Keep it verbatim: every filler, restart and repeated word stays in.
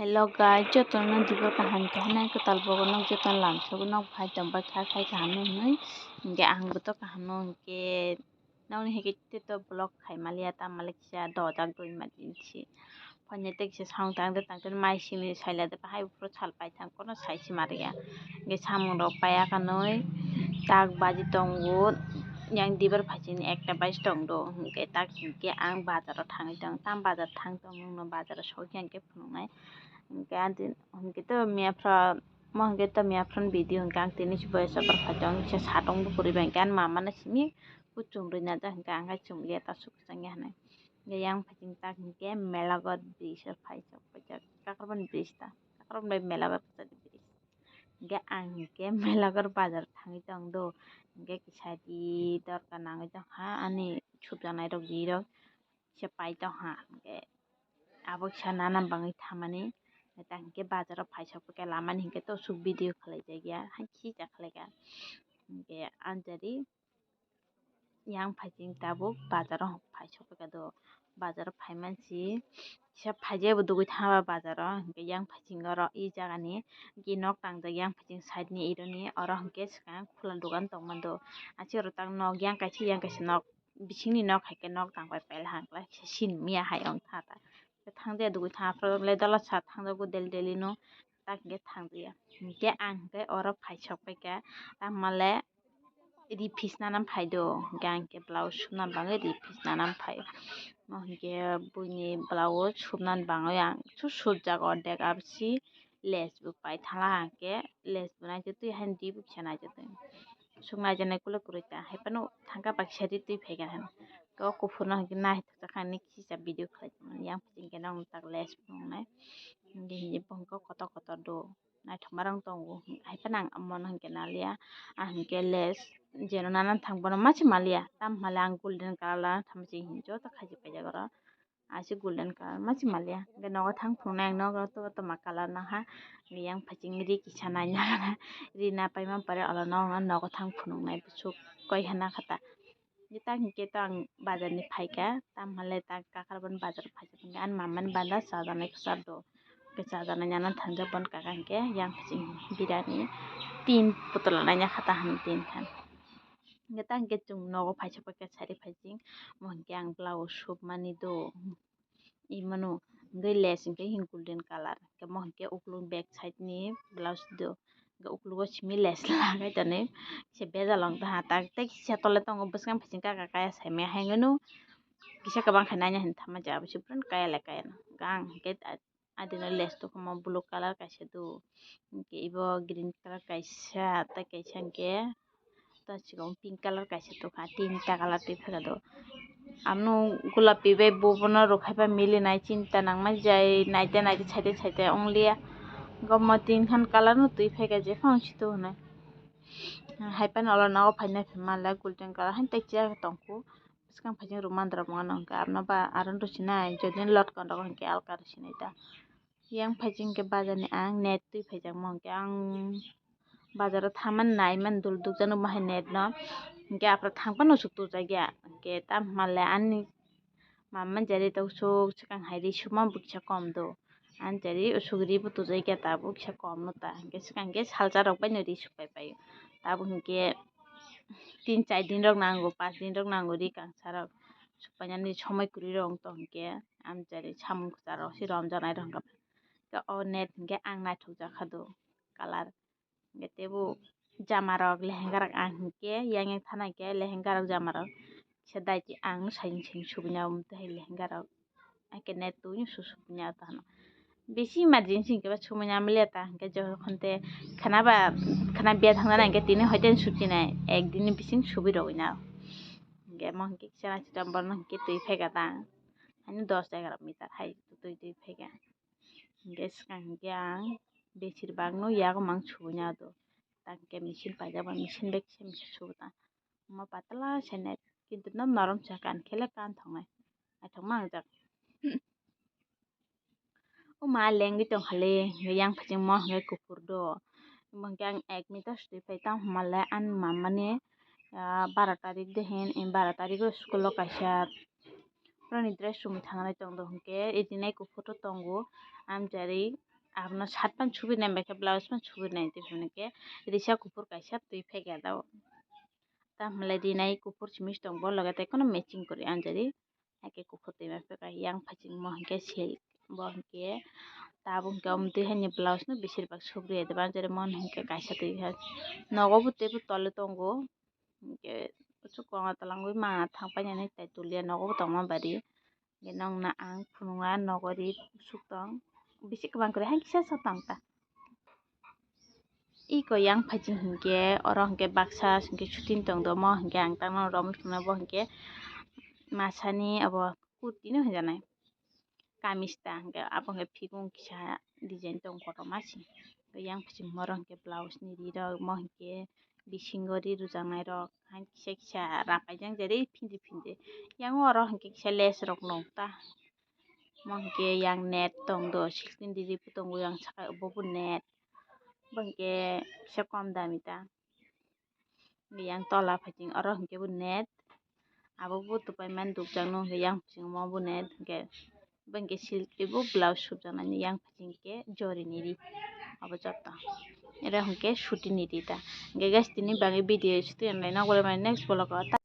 Hello guys, jotono dibar kaham khe hwnwi kwtal bogo nok jotono lamsogo nok bai tongbai kha khai kaham no hwnwi. Hinkhe ang bo to kaham no hinkhe nokni hinkhe tei to vlog khai maliya, tamo le kisa dojak dui ma din si. Phone tei kisa sound tang de tang de mai simi saila de bahai uphuru sal pai thang kono sai si mariya. Hinkhe samung rok paiya kanwi tak baji tongo, yang dibar phaising ekta baji tong do, hinkhe tak hinkhe ang bazar o thangwi tong, tam bazar thang tong nung no bazar o sokya hinkhe phunuknai. Hinkhe ang tini, hinkhe to miya phra, mo hinkhe to miya phran video hinkhe ang tini si voice over phai tong, kisa satong bo kwrwi bai hinkhe ani mama no simi kuchung rwi na jak hinkhe ang khai chum liya ta suk chang ya hinwi. Hinkhe yang phaising tak hinkhe Melagot bridge o phai sok paijak, Kakarban bridge ta, Kakarban bai Melagot kwchari bridge. Hinkhe ang hinkhe Melagot bazar thangwi tong do, hinkhe kisa ri dorkar nangwi tong kha ani subjaknai rok ri rok. Kisa pai tong ha, hinkhe abo kisa nana bangwi thamani, ta hinkhe bazar o phai sok khe lamani hinkhe to suk video khlai jak ya, hai kisa khlai kha. Hinkhe anjari yang phaising tabuk bazar o phai sok kha do, bazar o phai mansi kisa phai jak bo dugui thang ba bazar o, hinkhe yang phaising oro e jaga ni nok tang jak yang phaising side ni ero ni oro hinkhe swkang khula dogan tong mando, achi oro tak nok yang kaisa yang kaisa nok. Bisingni nok hai khe nok tang pai paila hang khe sin miya hai wng kha ta. Thang de dugui thang aphuru le dola sa thang jago del del no ta hinkhe thang ya. Hinkhe ang hinkhe oro phai sok pai kha, tamo le ri phisna nam phai do, hinkhe ang hinkhe blouse sumna bangwi ri phisna nam phai. Mo hinkhe buini blouse sumna bangwi ang su sujak ordek abo si. Les bo pai thala hwnkhe les bo naitugtwi haino ri bo kisa naitugtwi. Suk naijaknai kule kwrwi ta hai phano thangkhe baksa ri twi phaikha hwn. O kuphurno hwnkhe naithokjakha hinwi kisa video khlai tongmani yang phaising khe nokni tak les phunuknai. Hinkhe hinwi bo hwnkhe kotor kotor do naithokma rang tongo hai phano ang omono hwnkhe naliya. Ang hwnkhe les jeno nana thang bono ma se maliya tamo hwnle ang golden colour lana thangma se hinwi joto khaijak paijak oro. Aise golden colour ma se maliya. Hwnkhe nogo thang phunuknai ang nogo to toma colour nangkha. Yang phaising ri kisa naina ri napaima pore olo nogo thang phunuknai bwswk koi hana kha ta. Hwnkhe ta hinkhe to ang bazar ni phaikha, tamo hwnle ta kakarban bazar phaikha, hwnkhe ani mama ni banda chajaknai kwchar do. Hwnkhe chajaknai nana thangjak bono kaka hinkhe yang phaising birani tin putla naina kha ta hinwi tin kha. Hwnkhe ta hinkhe chwng nogo phai sok paikha sari phaising, mo hinkhe ang blouse sukmani do. Imano hwnkhe les hinkhe golden colour, hwnkhe mo hinkhe ukuluk back side ni blouse do, hwnkhe ukulugo simi les lagai tonwi se bejal wng tongha tak tei kisa tole tongo bwskang phaising kaka kaya saimaya hai hwnkhe no kisa kwbang khe naina hinwi tamo je abo se phano kaya le kaya no hwnkhe ang hinkhe. Adino les tongkha mo blue colour kaisa do, hinkhe ibo green colour kaisa tei kaisa hinkhe tachikung pink colour kaisa tongkha, tinta colour twi phaikha do. Ano gulapi bai bo bono rwkhaiba milinai chinta nangmani jai naide naide saide saide ongliya. Goma tin khan colour no twi phaikha jephang sito hinwi hai phano olo nogo phaina phaima le golden colour hai tei chair tongkhu. Bwskang phaising rwmani rok wngkha abno ba aro rwsinai jodino lotkonrok hinkhe alka rwsinai ta. Yang phaising khe bazar ni ang net twi phaijakma hinkhe ang bazar o thaman naimani dul dukjak nukma hai net no hinkhe aphuru thang phano usuk tubujak ya hinkhe tamo hwnle ani mama jari ta usuk swkang hai ri suma bo kisa kom do. Anjari usuk ri bo tubujak ya tabuk kisa kom no ta hinkhe swkang khe salsa rok bai no ri suk pai pai o tabuk hinkhe tin char din rok nango, panch din rok nango ri kangsa rok suk painani somoi kwrwi rok wng tong hinkhe anjari samung kwcharo se romjaknai rok hinkhe o net hinkhe ang naithokjak kha do colour. Hinkhe teibo jamarok lehengarok ang hinkhe yang yang thana hinkhe lehengarok jamarok kisa daiti ang saini saini subina omo tei lehengarok hinkhe net twi su subina tongthano. Bisi emergency hinkhe ba subina maliya ta hinkhe jokhon tei khana ba khana biya thangnani hinkhe tini hoite subinai ekdin ni bising subi rwina. Hinkhe omo hinkhe kisa naisingtong borokno hinkhe twi phaikha ta haino dos egarok meter hai twi twi phaikha. Hinkhe swkang hinkhe ang besir bak no yago mang subui na do. Ta hinkhe machine paijak ba machine bai kisa machine subo ta. Omo patla se net kintu no norom se kan khe le kan thongnai. Naithok ma wngjak. O ma lengwi tong kha le yang phaising mo hinkhe kuphur do. Omo hinkhe ang ek meter sui phai tamo hwnba le ani mama ni baro tarik de hin baro tarik o school o kaisa. Borokni dress chumui thangnai tong do hinkhe eighty nine kuphur o tongo. Amchari Abono shirt phano subui nai, bai khe blouse phano subui nai, tei hwnke risa kuphur kaisa twi phek ya dao. Tamle rinai kuphur simi tong, bo loge tei kono matching kwrwi anjari. Haikhe kuphur twi ma phek yang phaiching mo hinkhe silk, bo hinkhe tabuk hinkhe omo twi haini blouse no bisir bak subri ya deba anjari, mo hinkhe kaisa twi hai nogo bo teibo tole tongo. Hinkhe kuchuk koma twlangwi ma thang painani tai tulia nogo bo tongma bari. Hinkhe nokna ang phunukna nogo ri kuchuk tong, bisi kwbang kwrwi hai kisa sa tong ta. Iko yang phaiching hinkhe oro hinkhe baksa hinkhe shooting tong do, mo hinkhe ang tangno romwi phunukna bo hinkhe masani abo kurti no hinjanai. Kamis ta hinkhe abo hinkhe phikung kisa design tong kotorma se. Yang phaiching mo oro hinkhe blouse ni ri rok, mo hinkhe bisingo ri rwjaknai rok, hai kisa kisa rapaijak jari phindi phindi. Yang oro hinkhe kisa lace rok nukta. Mo hinkhe yang net tong do, sixteen degree bo tongo yang saka bo bo net. Bo hinkhe kisa kom dami ta. Yang tola phaiching oro hinkhe bo net. Abo bo tupai mani dukjak no hinkhe yang phaiching mo bo net hinkhe. Bo hinkhe silk tei bo blouse subjaknai yang phaiching khe jori ni ri. Abo joto. Oro hinkhe suti ni ri ta. Hinkhe guys, tini bagwi video suti hinlai nok bolai mani next vlog o ta.